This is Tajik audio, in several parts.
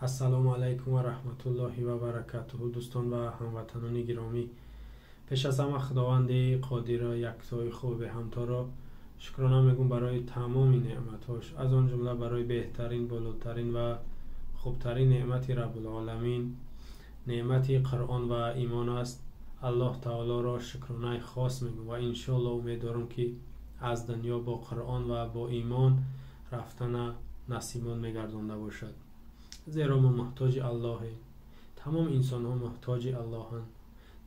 Ассалому алайкум ва раҳматуллоҳи ва баракатуҳу. Дӯстон ва ҳамватанони гиромӣ, пеш аз ҳама Худованди Қодирро, яктои хуби ҳамторо шукрона мегӯм барои тамоми неъматҳош, аз он ҷумла барои беҳтарин, болотарин ва хубтарин неъмати Раббулоламин, неъмати Қуръон ва имон аст. Аллоҳ таолоро шукронаи хос мегӯм ва иншоаллоҳ умед дорам, ки аз дунё бо Қуръон ва бо имон рафтана насибмон мегардонда бошад. Зеро мо муҳтоҷи Аллоҳем, тамоми инсонҳо муҳтоҷи Аллоҳанд,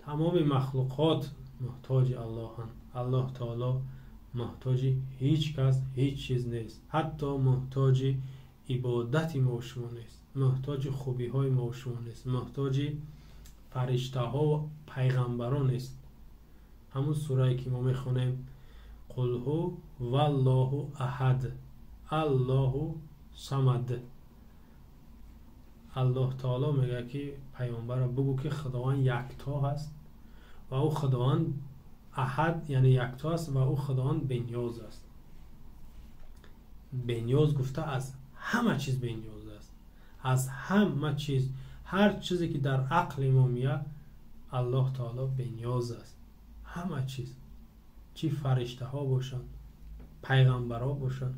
тамоми махлуқот муҳтоҷи Аллоҳанд. Аллоҳ таоло муҳтоҷи ҳеҷ кас, ҳеҷ чиз нест, ҳатто муҳтоҷи ибодати мо шумо нест, муҳтоҷи хубиҳои мо шумо нест, муҳтоҷи фариштаҳо ва пайғамбарон нест. Ҳамун сурае ки мо мехонем, қул ҳу валлоҳу аҳад, аллоҳу самад. Аллоҳ таоло мегӯяд, ки пайғамбарро бугӯ, ки Худованд якто ҳаст ва ӯ Худованд аҳад, яъне якто аст ва ӯ Худованд бениёз аст. Бениёз гуфта аз ҳама чиз бениёз аст, аз ҳама чиз, ҳар чизе ки дар ақли мо меяд, Аллоҳ таоло бениёз аст. Ҳама чиз, чӣ фариштаҳо бошанд, пайғамбарҳо бошанд,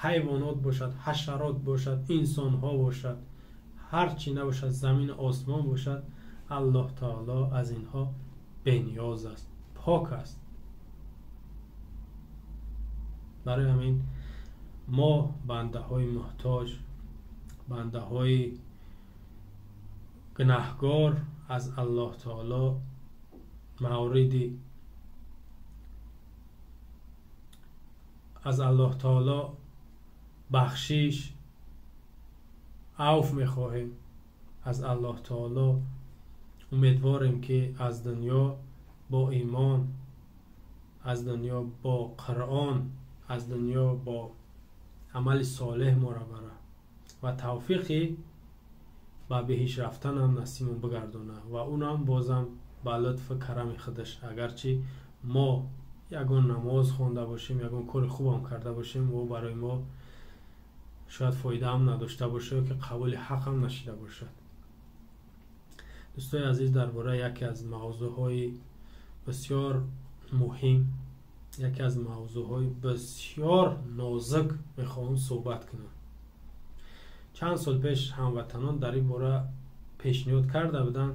ҳайвонот бошад, ҳашарот бошад, инсонҳо бошад, ҳар чӣ набошад, замину осмон бошад, Аллоҳ таоло аз инҳо бениёз аст, пок аст. Барои ҳамин мо бандаҳои муҳтоҷ, бандаҳои гунаҳгор аз Аллоҳ таоло мавриди аз Аллоҳ таоло бахшиш, авф мехоҳем. Аз Аллоҳ таоло умедворем, ки аз дунё бо имон, аз дунё бо Қуръон, аз дунё бо амали солеҳ моро бара ва тавфиқи ба биҳишт рафтанам насибмон бигардона ва унам бозам ба лутфу карами худаш. Агарчи мо ягон намоз хонда бошем, ягон кори хубам карда бошем, ӯ барои мо шояд фоидаам надошта бошад, ки қабули ҳақам нашида бошад. Дӯстои азиз, дар бораи яке аз мавзӯъҳои бисёр муҳим, яке аз мавзӯъҳои бисёр нозук мехоҳам суҳбат кунам. Чанд сол пеш ҳамватанон дар ин бора пешниҳод карда буданд,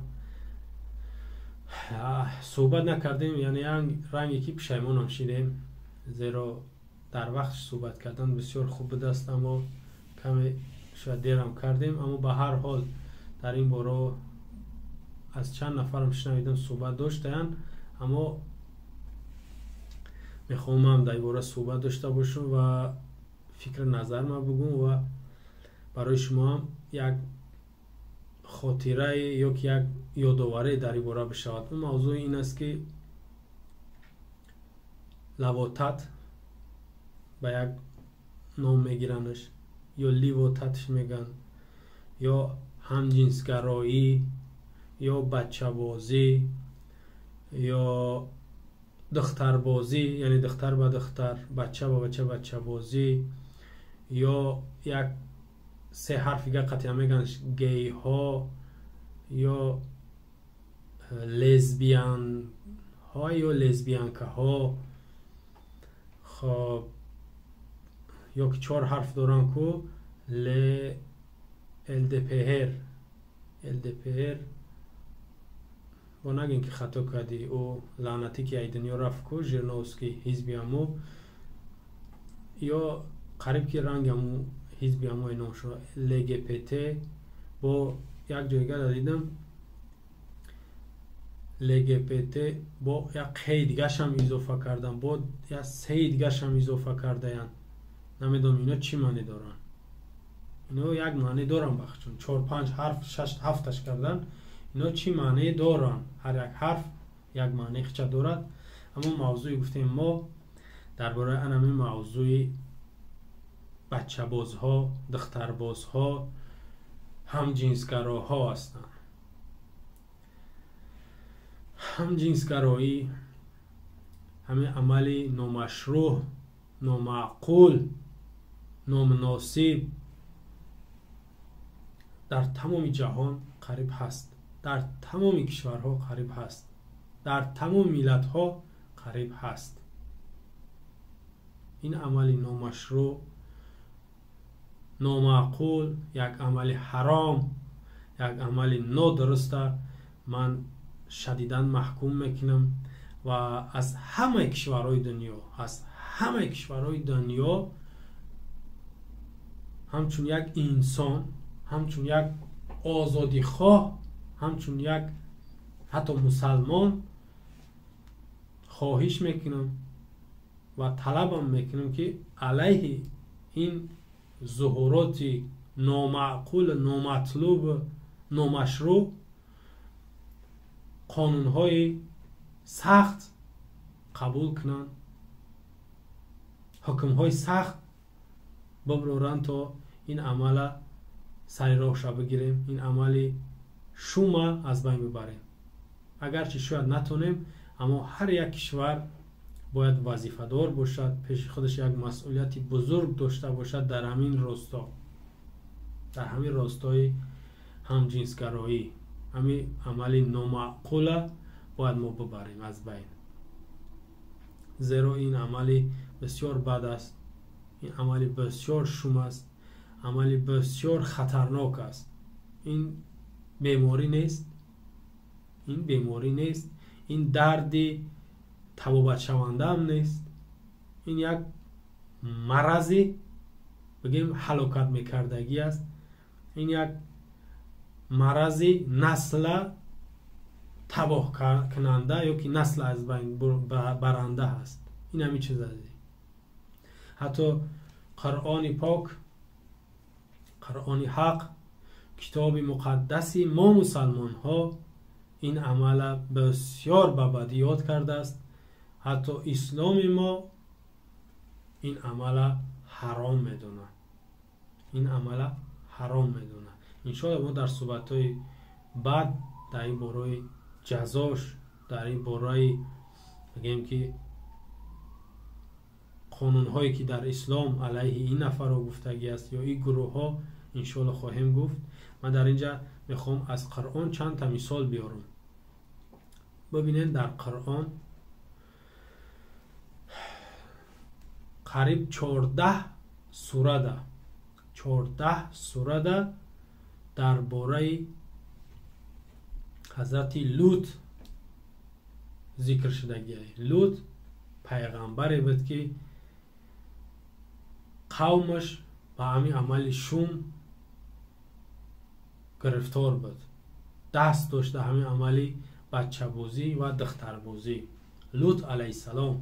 суҳбат накардем, яъне ранге ки пушаймонам шидем, зеро дар вақт суҳбат кардан бисёр хуб будааст, аммо каме шояд дерам кардем. Аммо ба ҳар ҳол дар ин бора аз чанд нафарам шунавидам, суҳбат доштаянд, аммо мехоҳам дар ин бора суҳбат дошта бошам ва фикри назарма бугӯм ва барои шумоам як хотирае ё ки як ёдоварӣ дар ин бора бишавад. Он мавзӯъ ин аст, ки лавотат ба як ном мегиранаш, ё ливотатш мегӯянд, ё ҳамҷинсгароӣ, ё бачабозӣ, ё духтарбозӣ, яъне духтар ба духтар, бача ба бача, бачабозӣ, ё як се ҳарф дига қатъиян мегӯянд, гейҳо ё лесбиянҳо ё лесбиянкаҳо. Хоб, ё ки чор ҳарф доранд ку, л лдпр, лдпр. Бо нагин ки хато кардӣ, ӯ лаънатӣ ки ай дунё рафт ку, Жириновский, ҳизби аму, ё қариб ки ранги аму ҳизби аму ном шуд, лгпт. Бо як ҷойга дидам лгпт, бо як қи дигашам изофа кардам, бо як сеи дигашам изофа кардаянд. Намедонам ино чӣ маъне доранд. Ино як маъне доранд, бахчун чор панҷ ҳарф, шаш ҳафташ кардан, ино чӣ маъне доранд? Ҳар як ҳарф як маъне хича дорад. Аммо мавзӯи гуфтем мо дар бораи анами мавзӯи бачабозҳо, духтарбозҳо, ҳамҷинсгароҳо ҳастанд. Ҳамҷинсгароӣ ҳамин амали номашрӯъ, номаъқул, номуносиб. дар тамоми ҷаҳон қариб ҳаст, дар тамоми кишварҳо қариб ҳаст, дар тамоми миллатҳо қариб ҳаст. Ин амали номашрӯъ, номаъқул, як амали ҳаром, як амали нодуруста ман шадидан маҳкум мекунам ва аз ҳамаи кишварҳои дунё, аз ҳамаи кишварҳои дунё ҳамчун як инсон, ҳамчун як озодихоҳ, ҳамчун як ҳатто мусалмон хоҳиш мекунам ва талабам мекунам, ки алайҳи ин зуҳуроти номаъқул, номатлуб, номашрӯъ қонунҳои сахт қабул кунанд, ҳукмҳои сахт биброранд, то ин амала сари роҳша бигирем, ин амали шума аз байн бибарем. Агарчи шояд натонем, аммо ҳар як кишвар бояд вазифадор бошад, пеши худаш як масъулияти бузург дошта бошад дар ҳамин росто, дар ҳамин ростои ҳамҷинсгароӣ. Ҳамин амали номаъқула бояд мо бибарем аз байн, зеро ин амали бисёр бад аст, ин амали бисёр шум аст, амали бисёр хатарнок аст. Ин беморӣ нест, ин беморӣ нест, ин дарди табобатшавандаам нест, ин як марази бигем ҳалокат мекардагӣ аст, ин як марази насла табоҳкунанда ё ки насла аз байн баранда ҳаст. Ин ҳамин чиз аст. Ҳатто Қуръони пок, Қуръони ҳақ, китоби муқаддаси мо мусалмонҳо ин амала бисёр ба бадӣ ёд кардааст. Ҳатто исломи мо ин амала ҳаром медонад, ин амала ҳаром медонад. Иншоалло мо дар суҳбатҳои баъд дар ин бораи ҷазош, дар ин бораи бигем ки қонунҳое ки дар ислом алайҳи ин нафарҳо гуфтагӣ аст ё ин гурӯҳҳо, иншоалло хоҳем гуфт. Ман дар инҷа мехоҳам аз Қуръон чанд та мисол биёрам. Бибинед, дар Қуръон қариб 14 сурада, 14 сурада дар бораи ҳазрати Лут зикр шудагиа. Лут пайғамбаре буд, ки қавмаш ба ҳамин амали шум гирифтор буд, даст дошт дар ҳамин амали бачабозӣ ва духтарбозӣ. Лут алайҳиссалом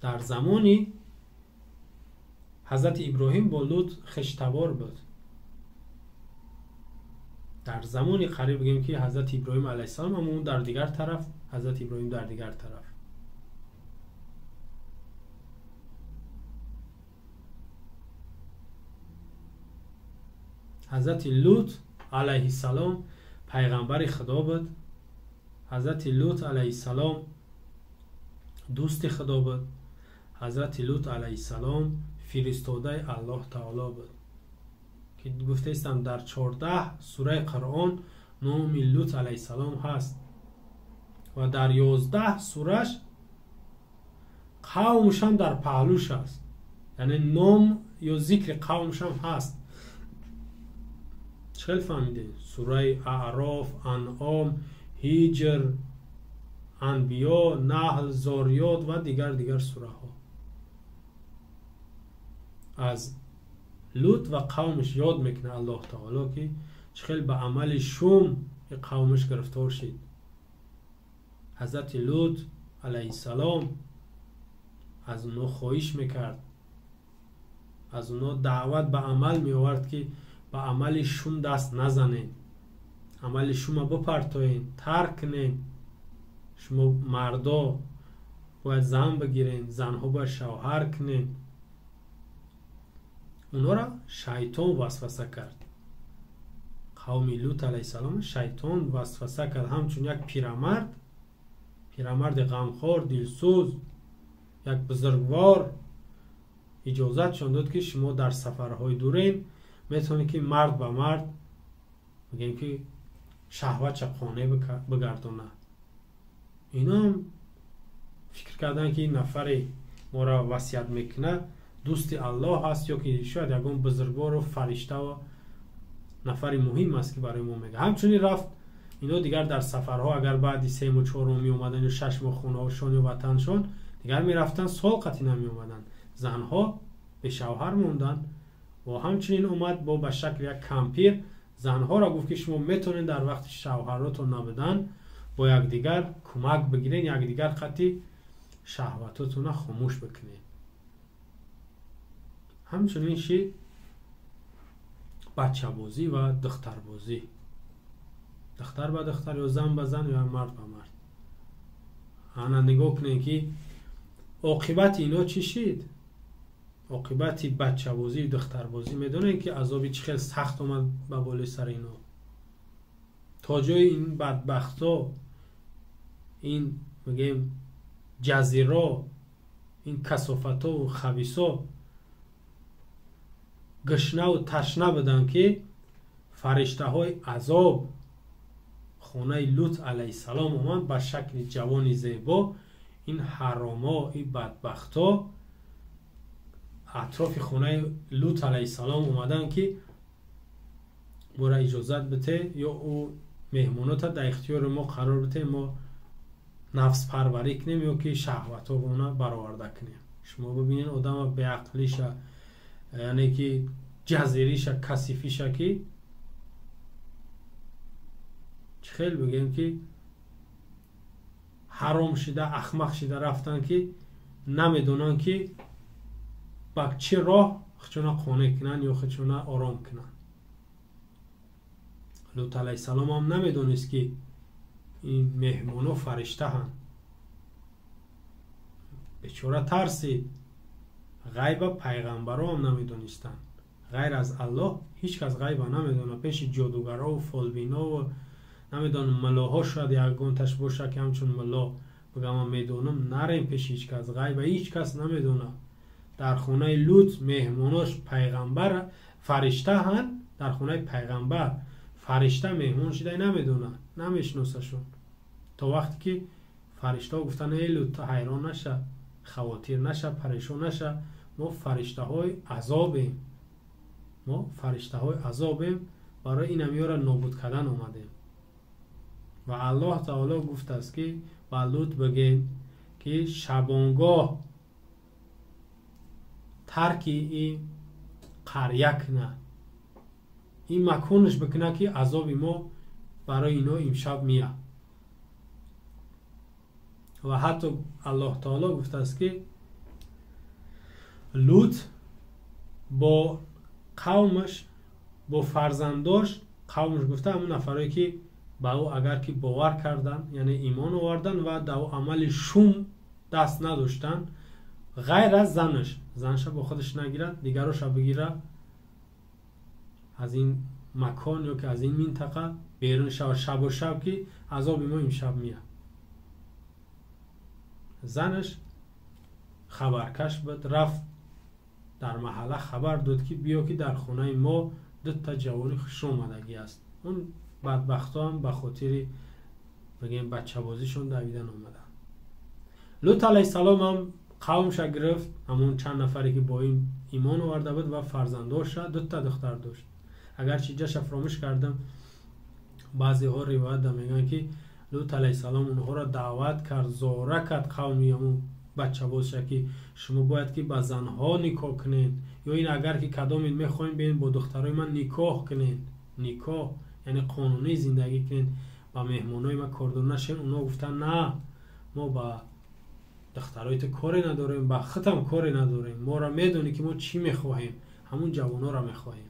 дар замони ҳазрати Иброҳим бо Лут хештабор буд. Дар замони қариб бигем ки ҳазрати Иброҳим алайҳиссалом, аммо ӯ дар дигар тараф, ҳазрати Иброҳим дар дигар тараф. Ҳазрати Лут алайҳиссалом пайғамбари Худо буд. Ҳазрати Лут алайҳиссалом дӯсти Худо буд. Ҳазрати Лут алайҳиссалом фиристодаи Аллоҳ таоло буд, ки гуфтаистам дар 14 сураи Қуръон номи Лут алайҳиссалом ҳаст ва дар 11 сураш қавмшам дар паҳлӯш аст, яъне ном ё зикри қавмшам ҳаст. Чӣ хел фаҳмидем? Сураи Аъроф, Анъом, Ҳиҷр, Анбиё, Наҳл, Зориёт ва дигар сураҳо аз Лут ва қавмаш ёд мекунад Аллоҳ таоло, ки чӣ хел ба амали шум қавмаш гирифтор шид. Ҳазрати Лут алайҳиссалом аз онҳо хоҳиш мекард, аз онҳо даъват ба амал меовард, ки ба амали шум даст назанед, амали шума бипартоед, тарк кунед. Шумо мардо бояд зан бигиред, занҳо бояд шавҳар кунед. Онҳоро шайтон васваса кард. Қавми Лут алайҳиссалом шайтон васваса кард, ҳамчун як пирамард, пирамарди ғамхор, дилсӯз, як бузургвор иҷозатшон дод, ки шумо дар сафарҳои дурен метавонед, ки мард ба мард Мегӯем ки шаҳватша қонеъ бигардона. Иноам фикр карданд, ки ин нафаре моро васият мекунад, дӯсти Аллоҳ аст ё ки шояд ягон бузургвору фариштаву нафари муҳим аст, ки барои мо мега. Ҳамчунин рафт. Ино дигар дар сафарҳо, агар баъди 3 моҳ, 4 моҳ меомаданд ё 6 моҳ хонаҳошон ё ватаншон, дигар мерафтанд, сол қатъи намеомаданд. Занҳо бешавҳар монданд. Ва ҳамчунин омад бо ба шакли як кампир, занҳоро гуфт, ки шумо метавонед дар вақти шавҳаротон набудан бо якдигар кӯмак бигирен, якдигар қатъи шаҳватотонро хомӯш бикунед. Ҳамчунин шид бачабозӣ ва духтарбозӣ, духтар ба духтар ё зан ба зан ё мард ба мард. Ана нигоҳ кунед, ки оқибати ино чӣ шид. Оқибати бачабозию духтарбозӣ медонед, ки азоби чӣ хел сахт омад ба болои сари ино. То ҷои ин бадбахтҳо, ин мегӯем ҷазиро, ин касофатову хабисо гушнаву ташна буданд, ки фариштаҳои азоб хонаи Лут алайҳиссалом омад ба шакли ҷавони зебо. Ин ҳаромо, ин бадбахтҳо атрофи хонаи Лут алайҳиссалом омаданд, ки моро иҷозат бите ё ӯ меҳмонота дар ихтиёри мо қарор бите, мо нафспарварӣ кунем ё ки шаҳватҳоона бароварда кунем. Шумо бибинед одама беақлиша, яъне ки ҷазириша, касифиша, ки чӣ хел бигӯем, ки ҳаром шида, ахмақ шида рафтанд, ки намедонанд, ки ба чӣ роҳ худшона қонеъ кунанд ё худшона ором кунанд. Лут алайҳиссалом ҳам намедонист, ки ин меҳмоно фариштаҳанд. Бечора тарсид. Ғайба пайғамбаро ҳам намедонистанд. Ғайр аз Аллоҳ ҳеҷ кас ғайба намедонад. Пеши ҷодугарову фолбинову, намедонам, муллоҳо, шояд ягонташ боша, ки ҳамчун мулло бигам, ман медонам. Нарем пеши ҳеҷ кас, ғайба ҳеҷ кас намедонад. Дар хонаи Лут меҳмонош пайғамбар фариштаҳанд. Дар хонаи пайғамбар фаришта меҳмон шидай намедонад, намешиносашон, то вақте ки фариштаҳо гуфтанд: «Эй Лут, ту ҳайрон наша, хавотир наша, парешон наша, мо фариштаҳои азобем, мо фариштаҳои азобем, барои ин ҳамиёро нобуд кардан омадем». Ва Аллоҳ таоло гуфтааст, ки ба Лут бигем, ки шабонгоҳ тарки ин қаря кунад, ин маконаш бикунад, ки азоби мо барои ино имшаб меяд. Ва ҳатто Аллоҳ таоло гуфтааст, ки Лут бо қавмаш, бо фарзандош, қавмаш гуфта ҳамун нафарое, ки ба ӯ агар ки бовар карданд, яъне имон оварданд ва дар амали шум даст надоштанд, ғайр аз занаш. Занаша бо худаш нагирад, дигароша бигира, аз ин макон ё ки аз ин минтақа берун шавад шабо шаб, ки азоби мо имшаб меяд. Занаш хабаркаш буд, рафт дар маҳалла хабар дод, ки биё, ки дар хонаи мо дута ҷавони хушомадагӣ аст. Он бадбахтҳоам ба хотири, бигем, бачабозишон давидан омаданд. Лут алайҳиссалом ҳам қавмша гирифт, ҳамон чанд нафаре, ки бо ин имон оварда буд, ва фарзандоша, дута духтар дошт. Агарчи ҷаша фаромӯш кардам, баъзеҳо ривоят мегӯянд, ки Лут алайҳиссалом онҳоро даъват кард, зора кард қавми ҳамон бачабозша, ки шумо бояд ки ба занҳо никоҳ кунед, ё ин агар ки кадомед мехоҳем, биен бо духтарои ман никоҳ кунед, никоҳ яъне қонунӣ зиндагӣ кунед, ба меҳмонои ман кордор нашед. Онҳо гуфтанд: «На, мо ба духтарои ту коре надорем, ба худам коре надорем, моро медонӣ, ки мо чӣ мехоҳем, ҳамун ҷавонҳоро мехоҳем».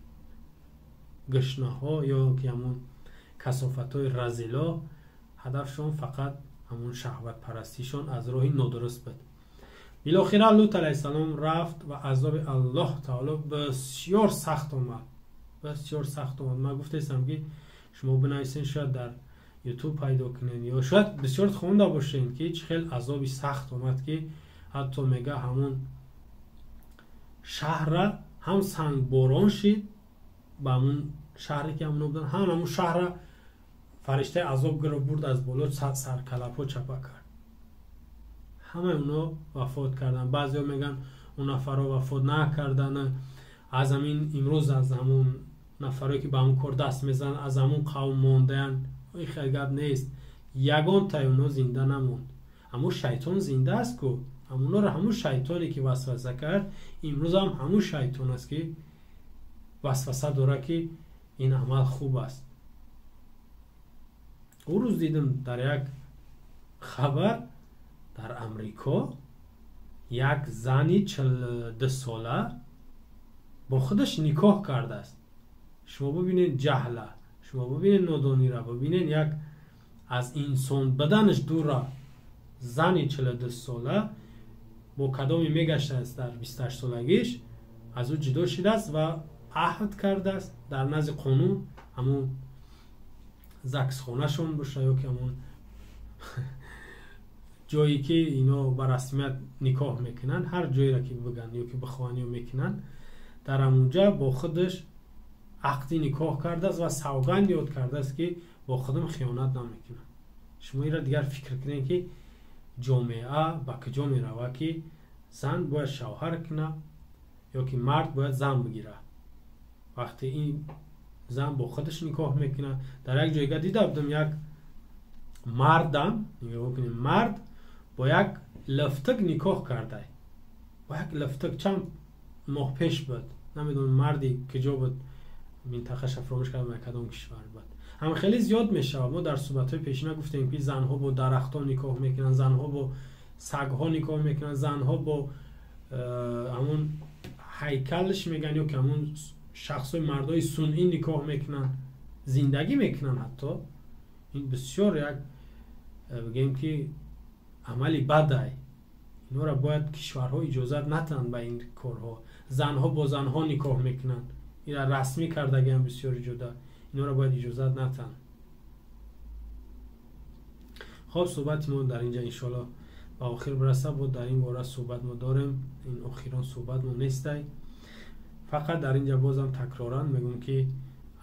Гушнаҳо ё ки ҳамун касофатҳои разило ҳадафшон фақат ҳамун шаҳватпарастишон аз роҳи нодуруст буд. Билохира Лут алайҳиссалом рафт ва азоби Аллоҳ таоло бисёр сахт омад, бисёр сахт омад. Ман гуфтаистам, ки шумо бинависен, шояд дар Ютуб пайдо кунед ё шояд бисёр хонда бошед, ки чӣ хел азоби сахт омад, ки ҳатто мега ҳамун шаҳрра ҳам сангборон шид ба ҳамун. шаҳре ки ҳамоно буданд, ҳам ҳамун шаҳра фариштаи азоб гирифт, бурд, аз боло саркалабҳо чапа кард. Ҳамаи оно вафот карданд. Баъзеҳо мегӯянд, он нафарҳо вафот накарданд, аз ҳамин имрӯз аз ҳамун нафарое ки ба ҳамун кор даст мезананд, аз ҳамун қавм мондаянд. Ин хел гап нест, ягонтаи оно зинда намонд. Аммо шайтон зинда аст ку, ҳамонро ҳамун шайтоне ки васваса кард, имрӯзам ҳамун шайтон аст ки васваса дорад, ки ин амал хуб аст. Ӯ рӯз дидам дар як хабар, дар Амрико як зани 42 сола бо худаш никоҳ кардааст. Шумо бибинед ҷаҳла, шумо бибинед нодонира, бибинед як аз инсон баданаш дура. Зани 42 сола бо кадоме мегаштааст, дар 28 солагиш аз ӯ ҷудо шудааст ва аҳд кардааст дар назди қонун, ҳамун загсхонашон боша ё ки ҳамун ҷое ки ино ба расмият никоҳ мекунанд, ҳар ҷоеро ки бигӯянд ё ки бихоҳанд ё мекунанд, дар ҳамунҷа бо худаш ақди никоҳ кардааст ва савганд ёд кардааст, ки бо худам хиёнат намекунам. Шумо инро дигар фикр кунед, ки ҷомеа ба куҷо меравад, ки зан бояд шавҳар кунад ё ки мард бояд зан бигирад, вақте ин зан бо худаш никоҳ мекунад. Дар як ҷойга дида будам, як мардам, нигоҳ кунед, мард бо як лафтак никоҳ кардай, бо як лафтак. Чанд моҳ пеш буд, намедонам марди куҷо буд, минтақаша фаромӯш кардам, кадом кишвар буд. Ҳам хеле зиёд мешавад. Мо дар суҳбатҳои пешина гуфтем, ки занҳо бо дарахтон никоҳ мекунанд, занҳо бо сагҳо никоҳ мекунанд, занҳо бо ҳамун ҳайкалш мегӯянд ё ки ҳамун шахсои мардои сунъӣ никоҳ мекунанд, зиндагӣ мекунанд ҳатто. Ин бисёр як бигӯем ки амали бадай. Инҳоро бояд кишварҳо иҷозат натиҳанд ба ин корҳо. Занҳо бо занҳо никоҳ мекунанд, ира расмӣ кардагиам бисёр иҷода, инҳоро бояд иҷозат натиҳанд. Хоб, суҳбати мо дар инҷа иншоалло ба охир бираса. Бо дар ин бора суҳбат мо дорем, ин охирон суҳбат мо нестай. Фақат дар инҷа бозам такроран мегӯм, ки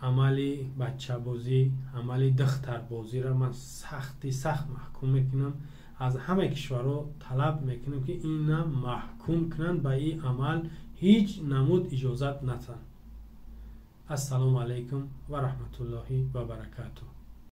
амали бачабозӣ, амали духтарбозиро ман сахти сахт маҳкум мекунам. Аз ҳамаи кишварҳо талаб мекунам, ки ина маҳкум кунанд, ба ин амал ҳеҷ намуд иҷозат натиҳанд. Ассалому алайкум ва раҳматуллоҳи ва баракатуҳ.